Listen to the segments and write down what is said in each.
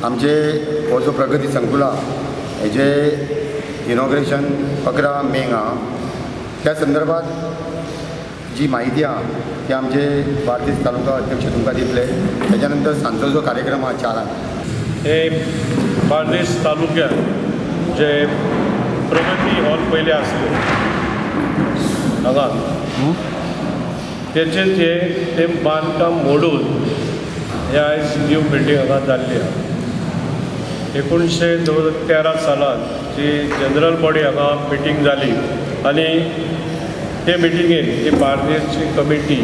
आमचे हो जो प्रगती संकुला हेजे इनॉग्रेशन 11 मेक आहा, त्या संदर्भात जी म्हायती आहा ती आमचे बार्देस तालुका अध्यक्ष तुमकां दितले. तेच्या नंतर सांजचो जो कार्यक्रम आहा 4 हे बार्देस तालुक्यात जे प्रगती हॉल पयले आसले हांगा तेचेच हे ते बांदकाम मोडून हे आयज न्यू बिल्डींग हांगा जाल्ली आहा. 1913 सालान जी जनरल बॉडी हांगा मिटींग जाली आनी ते मिटिंगेन ती बार्देसची कमिटी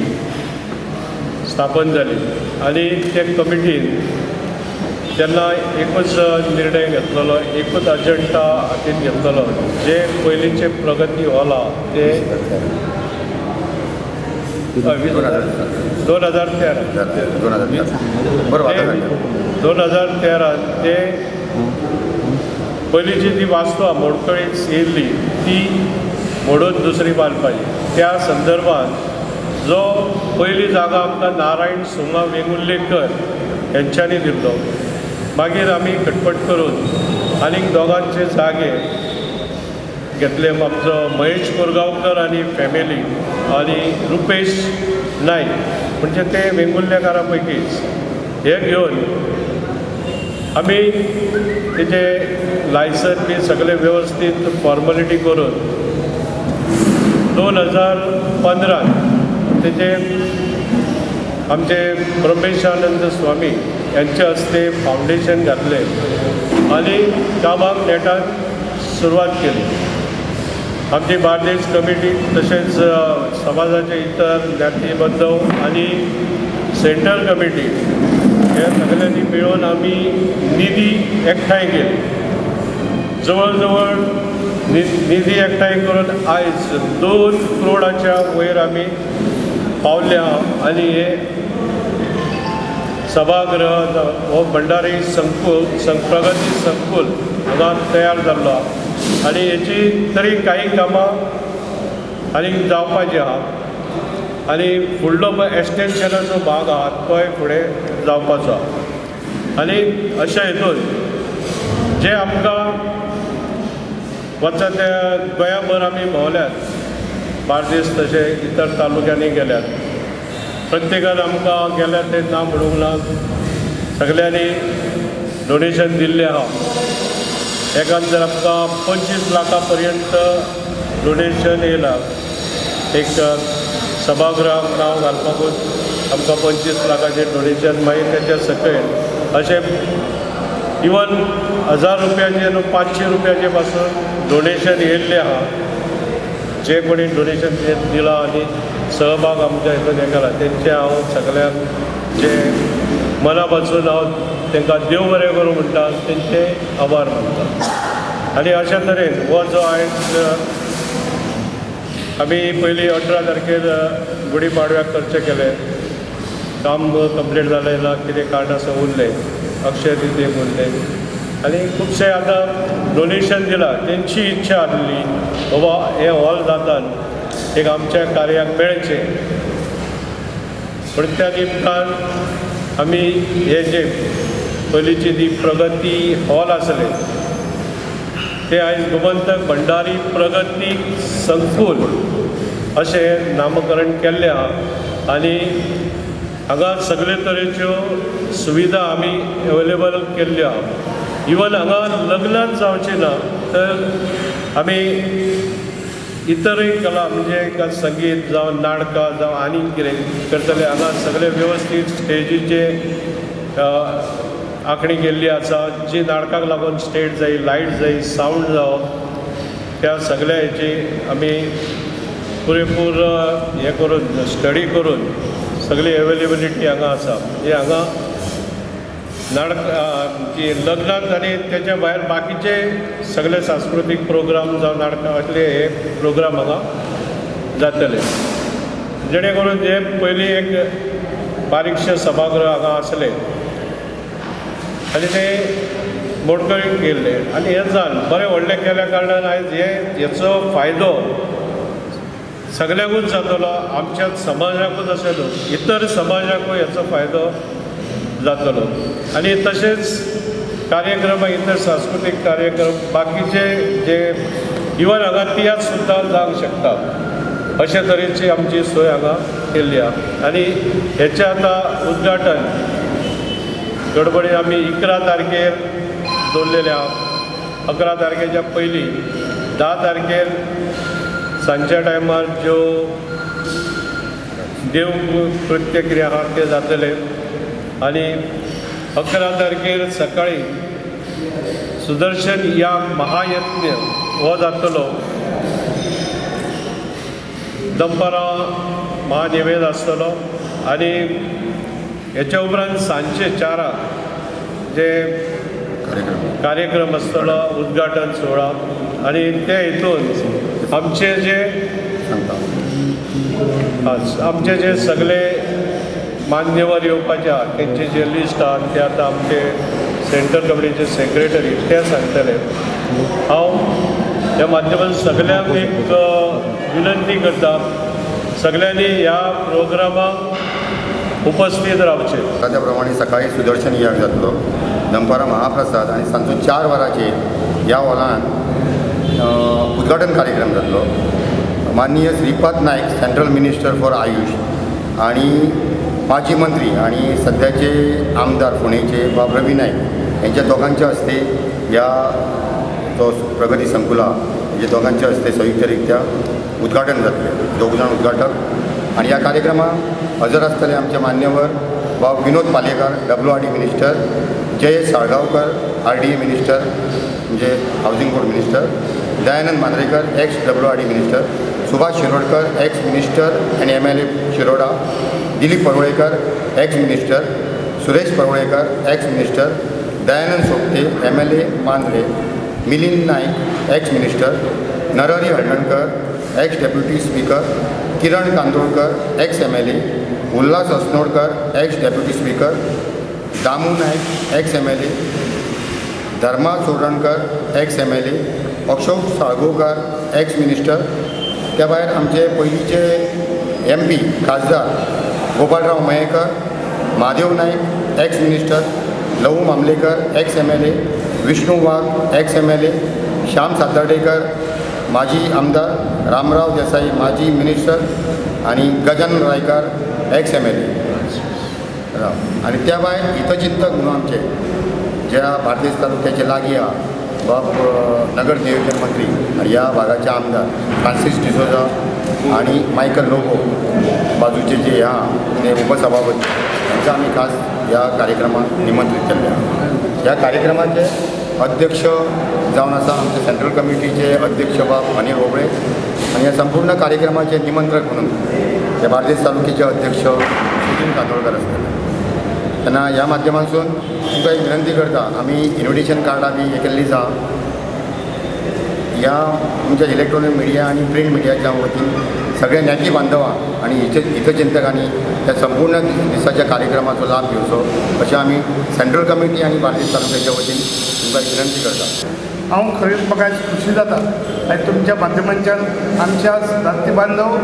स्थापन जाली आनी ते कमिटीन तेन्ना एकूच निर्णय घेतलेलो, एकूच अजेंडा हातीन घेतलेलो, जे पयलींचे प्रगती हॉल आहा ते 2013 2013 ते पयलींची ती वास्तू आहा मोडकळीक येयल्ली ती मोडून दुसरी बांदपाची. त्या संदर्भात जो पयली जागा आमकां नारायण सोमा वेंगुर्लेकर हेंच्यांनी दिल्लो, मागीर आमी खटपट करून आनीक दोगांचे जागे घेतले, आमचो महेश कोरगांवकर आनी फॅमिली आनी रुपेश नायक, म्हणजे ते वेंगुर्लेकारा पैकीच हे घेवन आमी तेजे लायसन बी सगळे वेवस्थीत फॉर्मेलिटी करून 2015 तेजे आमचे ब्रह्मेशानंद स्वामी यांचे हस्ते फावंडेशन घातले आनी कामाक नेटान सुरवात केली. आमची बार्देस कमिटी तशेंच समाजाचे इतर ज्ञाती बांधव आनी सेंट्रल कमिटी हे सगळ्यांनी मेळून आमी निधी एकठांय केली. जवळ जवळ निधी एकठांय करून आयज 2 करोडाच्या वयर आमी पावले आहा आनी हे सभागृह हो भंडारी संकुल प्रगती संकुल हांगा तयार जाल्लो आहा आनी हेची तरी कांय कामां आनीक जावपाची आहा आनी फुडलो पळय एक्सटेन्शनाचो भाग आहा तोय फुडें जावपाचो आहा. आनी अशा हितून जे आमकां वता त्या गोंयाभर आमी भोंवल्यात, बार्देस तशें इतर तालुक्यांनी गेल्यात, प्रत्येकान आमकां गेल्यार तें ना म्हणूंक ना, सगल्यांनी डोनेशन दिल्लें आहा. एकान जर आमकां 25 लाखा पर्यंत डोनेशन येयलां, एक सभागृहाक नांव घालपाकूच आमकां 25 लाखाचें डोनेशन, मागीर तेच्या सकयल अशें इवन 1000 रुपयाचे न्हू 500 रुपयाचे पासून डोनेशन येयल्लें आहा. जे कोणी डोनेशन दिलां आनी सहभाग आमच्या हितून हें केला तेंचे हांव सगळ्यांक जे मना पासून हांव तांकां देव बरें करूं म्हणटा, तेंचे आभार मानता. आनी अशा तरेन हो जो आयज आमी पयलीं 18 तारखेर गुडी पाडव्याक करचें केलें, काम कंप्लीट जालें ना कितें कारण आसा उरलें, अक्षय तृतीयेक उरलें आनी खुबशे आतां डोनेशन दिलां. तेंची इच्छा आसली बाबा हें हॉल जाता एक आमच्या कार्याक मेळचें, पूण त्या निमतान आमी हे जे पयलींची ती प्रगती हॉल आसलें ते आयज गोमंतक भंडारी प्रगती संकुल अशें नामकरण केल्लें आहा आनी हांगा सगळे तरेच्यो सुविधा आमी एवेलेबल केल्ल्यो आहा. इवन हांगा लग्नांत जावचें ना तर आमी इतरय कला म्हणजे संगीत जावं नाटकां जावं आनी कितें करतले, हांगा सगळे वेवस्थीत स्टेजीचे आंखणी केल्ली आसा, जी नाटकाक लागून स्टेज जाय, लायट जाय, सावंड जावं, त्या सगळ्या हेची आमी पुरेपूर हें करून स्टडी करून सगळी एवेलेबिलिटी हांगा आसा. म्हणजे हांगा नाटक जी लग्नांत आनी तेच्या भायर बाकीचे सगळे सांस्कृतीक प्रोग्राम जावं नाटकां असले हे प्रोग्राम हांगा जातले, जेणे करून जे पयलीं एक बारीकशें सभागृह हांगा आसलें आनी ते मोडकळीक गेल्ले आनी हें जावन बरें व्हडलें केल्या कारणान आयज हे हेचो फायदो सगळ्यांकूच जातलो, आमच्या समाजाकूच अशें न्हू इतर समाजाकूय हेचो फायदो जातलो. आनी तशेंच कार्यक्रम इतर सांस्कृतीक कार्यक्रम बाकीचे जे इवन हांगा तियात्र सुद्दां जावंक शकता अशे तरेची आमची सोय हांगा केल्ली आहा. आनी हेचें आतां उद्घाटन गडबडीन आमी 11 तारखेर दवरलेलें आहा. 11 तारखेच्या पयलीं 10 तारखेर सांजच्या टायमार ज्यो देव कृत्य कितें आहा ते जातले आनी 11 तारखेर सकाळी सुदर्शन याग महायज्ञ हो जातलो. दनपारां महानिवेद आसतलो आनी हेच्या उपरांत सांजचे 4 जे कार्यक्रम आसतलो उद्घाटन सुवाळा आनी ते हितून आमचे जे सगळे मान्यवर येवपाचे आहा तेंचे जे लिस्ट आहा ते आतां आमचे सेंट्रल कमिटीचे सेक्रेटरी ते सांगतले. हांव ह्या माध्यमांत सगळ्यांक एक विनंती करता, सगळ्यांनी ह्या प्रोग्रामाक उपस्थित रावचें. त्या प्रमाणे सकाळी सुदर्शन याग जातलो, दनपारां महाप्रसाद आनी सांजचो 4 वरांचेर ह्या हॉलान उद्घाटन कार्यक्रम जातलो. माननीय Shripad Naik central minister for AYUSH आणि माजी मंत्री आणि सध्याचे आमदार पुणेचे बाब रवी नाईक यांच्या दोघांच्या हस्ते ह्या तो प्रगती संकुला म्हणजे दोघांच्या हस्ते संयुक्तरित्या उद्घाटन जातलें. दोग जाण उद्घाटक आनी ह्या कार्यक्रमाक हजर आसतले आमचे मान्यवर बाब Vinod Palyekar WRD minister, Jayesh Salgaonkar RDA minister म्हणजे housing board minister, Dayanand Mandrekar ex WRD minister, Subhash Shirodkar ex minister आनी MLA Shiroda, Dilip Parulekar ex minister, Suresh Parulekar ex minister, Dayanand Sopte MLA Mandrem, Milind Naik ex minister, Narhari Haldankar ex deputy speaker, Kiran Kandolkar ex MLA, Ulhas Asnodkar ex deputy speaker, Damu Naik ex MLA, Dharma Chodankar ex MLA, Ashok Salgaonkar ex minister. त्या भायर आमचे पयलींचे MP खासदार Gopalrao Mayekar, Mahadev Naik ex minister, Lahu Mamlekar ex MLA, Vishnu Wagh ex MLA, Shyam Satardekar माजी आमदार, रामराव देसाई माजी minister आनी Gajanan Raikar x MLA. आनी त्या भायर हितचिंतक म्हणून आमचे ज्या बार्देस तालुक्याचे लागीं आहा बाब नगर नियोजन मंत्री आनी ह्या भागाचे आमदार फ्रांसीस डिसोजा आनी मायकल लोबो बाजूचे जे आहा ते उपसभापती हांकां आमी खास ह्या कार्यक्रमाक निमंत्रीत केल्ले आहा. ह्या कार्यक्रमाचे अध्यक्ष जावन आसा आमचे सेंट्रल कमिटीचे अध्यक्ष बाब अनिल होबळे आनी ह्या संपूर्ण कार्यक्रमाचे निमंत्रक म्हणून हे बार्देस तालुक्याचे अध्यक्ष सुदिन कांदोळकर आसतले. तेन्ना ह्या माध्यमांतसून तुमकां एक विनंती करता, आमी इन्विटेशन कार्डां बी हे केल्लीं आसा ह्या तुमच्या इलेक्ट्रॉनीक मिडिया आनी प्रिंट मिडियाच्या वतीन सगळ्या ज्ञाती बांधवां आनी हितचिंतकांनी त्या संपूर्ण दिसाच्या कार्यक्रमाचो लाभ घेवचो अशें आमी सेंट्रल कमिटी आनी बार्देस तालुक्याच्या वतीन तुमकां विनंती करता. हांव खरेंच म्हाका खुशी जाता आनी तुमच्या माध्यमांच्यान आमच्या जाती बांधव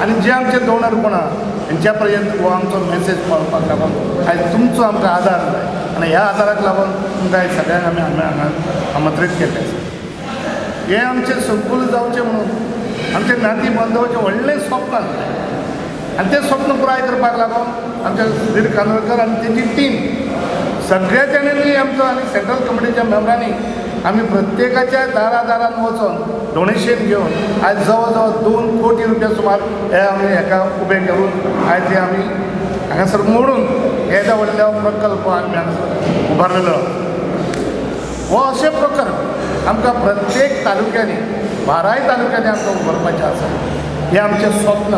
आनी जे आमचे डोनर कोण आहा हेंच्या पर्यंत हो आमचो मॅसेज पावपाक लागून आयज तुमचो आमकां आदार जाय आनी ह्या आदाराक लागून तुमकां आयज सगळ्यांक आमी हांगा आमंत्रीत केल्लें आसा. हें आमचें संकुल जावचें म्हणून आमच्या नाती बांधवाचें व्हडलें स्वप्न आसलें आनी तें स्वप्न पुराय करपाक लागून आमच्या सुधीर कांदोळकर आनी तेजी टीम सगळ्या जाणांनी आमचो आनी सेंट्रल कमिटीच्या मेंबरांनी आमी प्रत्येकाच्या दारा दारान वचोन डोनेशन घेवन आयज जवळ जवळ 2 कोटी रुपया सुमार हे आमी हेका उबे करून आयज हे आमी हांगासर मोडून येदो व्हडलो प्रकल्प आमी हांगासर उबारलेलो. हो अशे प्रकल्प आमकां प्रत्येक तालुक्यांनी 12 तालुक्यांनी आमकां उबारपाचें आसा. हें आमचें स्वप्न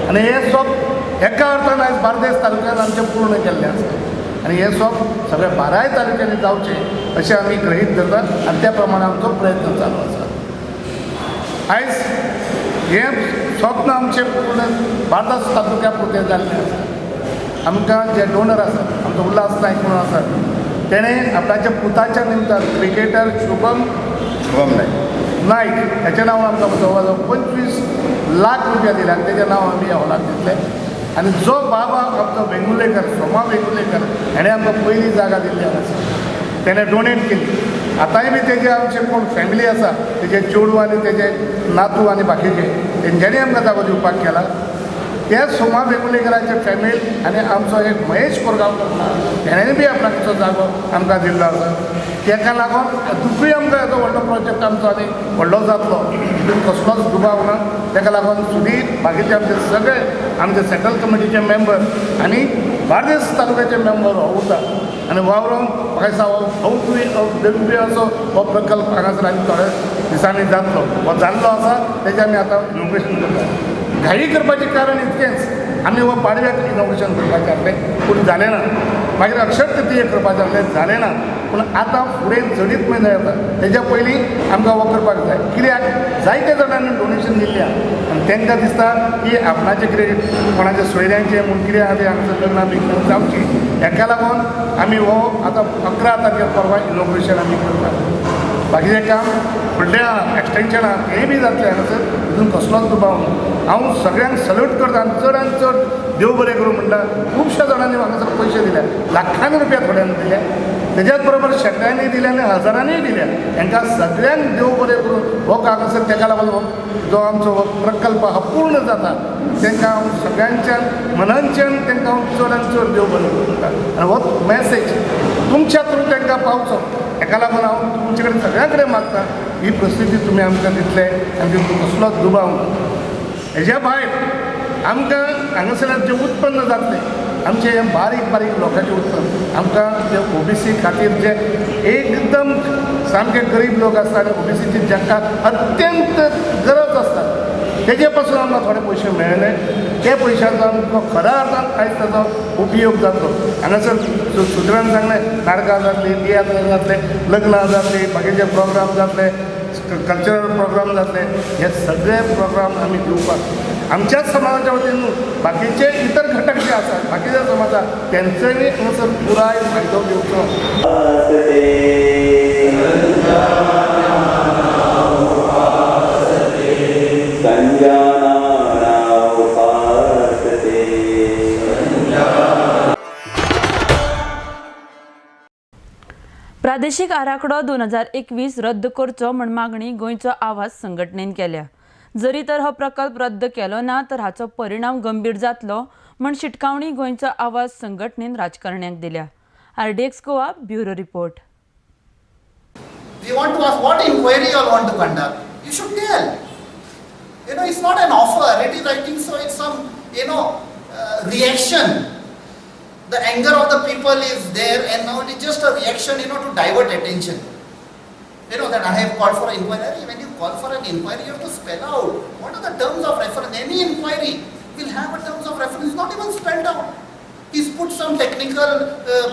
आनी हें स्वप्न एका अर्थान आयज बार्देस तालुक्यान आमचें पूर्ण केल्लें आसा आनी हें स्वप्न सगळ्या 12 तालुक्यांनी जावचें अशें आमी गृहीत धरतात आनी त्या प्रमाणे आमचो प्रयत्न चालू आसा. आयज हें स्वप्न आमचें पूर्ण बार्देस तालुक्या पुरतें जाल्लें आसा. आमकां जे डोनर आसा आमचो उल्हास नायक म्हणून आसा तेणें आपणाच्या पुताच्या निमतान क्रिकेटर शुभम नायक हेच्या नांवान आमकां जवळ जवळ 25 लाख रुपया दिले आनी तेजें नांव आमी ह्या हॉलाक दितले. आनी जो बाबा आमचो वेंगुर्लेकर सोमा वेंगुर्लेकर हेणें आमकां पयली जागा दिल्ली आसा. तेणें डोनेट केली. आतांय बी तेजे आमचे कोण फॅमिली आसा तेजे चेडूं आनी तेजे नातू आनी बाकीचे तेंच्यांनी आमकां जागो दिवपाक केला. त्या सोमा वेंगुर्लेकराचे फॅमिली आनी आमचो एक महेश कोरगांवकर तेणें बी आपणाचो जागो आमकां दिल्लो आसा. तेका लागून दुसरी आमकां येदो व्हडलो प्रोजेक्ट आमचो आनी व्हडलो जातलो हितून कसलोच दुबाव ना. तेका लागून सुदीर बाकीचे आमचे सगळे आमचे सेंट्रल कमिटीचे मेंबर आनी बार्देस तालुक्याचे मेंबर उरता आनी वावरून म्हाका दिसता हो भव्य असो हो प्रकल्प हांगासर आनी थोड्या दिसांनी जातलो, हो जाल्लो आसा. तेजें आमी आतां इनॉग्रेशन करता. घाई करपाचें कारण इतकेंच, आमी हो पाडव्याक इनॉग्रेशन करपाचें आसलें पूण जालें ना. मागीर अक्षर तृतीय करपाचें आसलें, जालें ना. पूण आतां फुडें जडीत म्हयनो येता तेज्या पयलीं आमकां हो करपाक जाय. कित्याक जायते जाणांनी डोनेशन दिल्लें आसा आनी तांकां दिसता की आपणाचें कितें कोणाच्या सोयऱ्यांचें म्हूण कितें आहा तें हांगासर लग्नां बिग्नां जावचीं. हेका लागून आमी हो आतां 11 तारखेर परवां इनॉग्रेशन आमी करतात. बाकीचें काम फुडलें आहा, एक्सटेंशन आहा, तेंय बी जातलें हांगासर, तितून कसलोच दुबाव ना. हांव सगळ्यांक सल्यूट करता आनी चड आनी चड देव बरें करूं म्हणटा. खुबश्या जाणांनी हांगासर पयशे दिल्या, लाखांनी रुपया थोड्यांनी दिल्या, तेज्याच बरोबर शेंकड्यांनी दिल्या आनी हजारांनीय दिल्या. हांकां सगळ्यांक देव बरें करूं हो हांगासर तेका लागून जो आमचो हो प्रकल्प हा पूर्ण जाता तांकां हांव सगळ्यांच्यान मनांच्यान तांकां हांव चड आनी चड देव बरें करूं म्हणटा. आनी हो मॅसेज तुमच्या थ्रू तांकां पावचो हेका लागून हांव तुमचे कडेन सगळ्यां कडेन मागता ही परिस्थिती तुमी आमकां दितले आनी तितून कसलोच दुबाव ना. हेज्या भायर आमकां हांगासरल्यान जें उत्पन्न जातलें आमचें हें बारीक बारीक लोकांचें उत्पन्न आमकां जे ओबीसी खातीर जे एकदम सामके गरीब लोक आसता आनी ओबीसीची जांकां अत्यंत गरज आसता तेजे पासून आमकां थोडे पयशे मेळ्ळे. त्या पयशांचो आमकां खऱ्या अर्थान आयज ताचो उपयोग जातलो. हांगासर सुद्रान सांगलें, नाटकां जातलीं, तियात्र जातले, लग्नां जातलीं, बाकीचे प्रोग्राम जातले, कल्चरल प्रोग्राम जातले. हे सगळे प्रोग्राम आमी दिवपाक आमच्याच समाजाच्या वतीन न्हू, बाकीचे इतर घटक जे आसात बाकीच्या समाजाक तेंचेय हांगासर पुराय फायदो घेवचो. प्रादेशीक आराखडो 2021 रद्द करचो म्हण मागणी गोंयचो आवाज संघटनेन केल्या. जरी तर हो प्रकल्प रद्द केलो ना तर हाचो परिणाम गंभीर जातलो म्हण शिटकावणी गोंयचो आवाज संघटनेन राजकारण्यांक दिल्या. RDX Goa bureau report. We want to ask what inquiry you all want to conduct. You should tell. You know, it's not an offer. It is, I think so, it's some, you know, reaction. The anger of the people is there, and now it is just a reaction, you know, to divert attention. You know, that I have called for an inquiry. When you call for an inquiry, you have to spell out what are the terms of reference. Any inquiry will have a terms of reference, not even spelled out. He's put some technical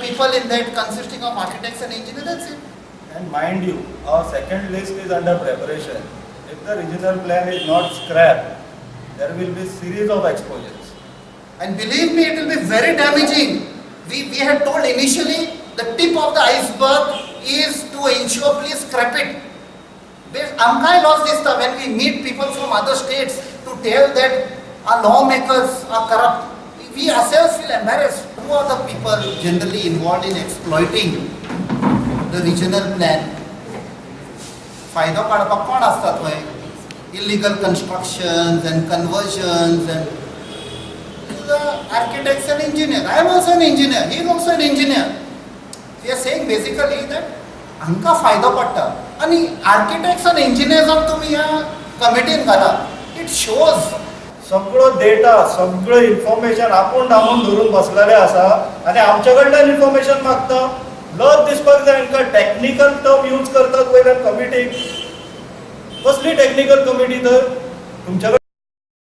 people in that consisting of architects and engineers, that's it. And mind you, our second list is under preparation. If the regional plan is not scrapped, there will be series of exposures. And believe me, it will be very damaging. We had told initially, the tip of the iceberg is to ensure, please scrap it. Amkai lost this stuff when we meet people from other states to tell that our lawmakers are corrupt. We ourselves feel embarrassed. Who are the people generally involved in exploiting the regional plan? फायदो काडपाक कोण आसता थंय? Illegal constructions and conversions and the architects and engineers. I am also an engineer. He is also an engineer. We are saying basically that हांकां फायदो पडटा आनी architects आनी इंजिनियर्सांक तुमी ह्या कमिटीन घाला. It shows सगळो डेटा, सगळो इन्फॉर्मेशन आपूण दामून धरून बसलेले आसा आनी आमच्या कडल्यान इन्फॉर्मेशन मागता. लज दिसपाक जाय हांकां. टॅक्निकल टर्म यूज करतात वयल्यान कमिटीक. कसली टॅक्निकल कमिटी तर तुमच्या